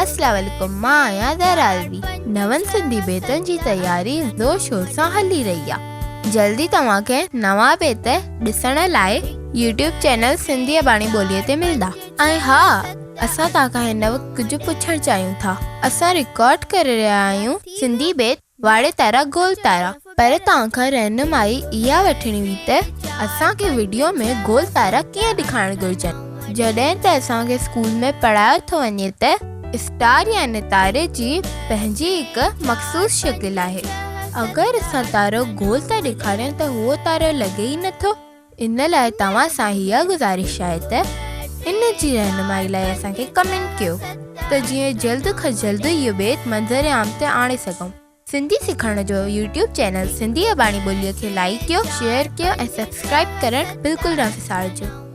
اسلام عليڪم مان آهيان زهرا علوي نون سنڌي بيتن جي تياري زور شور سان هلي رهي آ جلدي توهان کي نوان بيت ڏسڻ لاء يوٽيوب چينل سنڌي اباڻي ٻولي تي ملدا ۽ ها اسان توهان کان هن وقت ڪجهه پڇڻ چاهيون ٿا اسان رڪارڊ ڪري رهيا آهيون سنڌي بيت واڙي تارا گول تارا پر توهان کان رهنمائي اها وٺڻي هئي ته اسان کي وڊيو ۾ گول تارا ڪيئن ڏيکارڻ گهرجن جڏهن ته اسان کي اسڪول ۾ پڙهايو ٿو وڃي ته اسٽار يعني تاري جي پنهنجي هڪ مخصوص شڪل آهي اگر اسان تارو گول ٿا ڏيکاريون ته اهو تارو لڳي ئي نٿو ان لاء توهان سان اها گذارش آهي ته ان جي رهنمائي لاء اسان کي ڪمينٽ ڪيو ته جيئن جلد کان جلد اهو بيت منظر عام تي آڻي سگهون. سنڌي سکڻ جو يوٽيوب چينل سنڌي اباڻي ٻوليء کي لائيڪ ڪيو، شيئر ڪيو ۽ سبسڪرائيب ڪرڻ بلڪل نه وسارجو.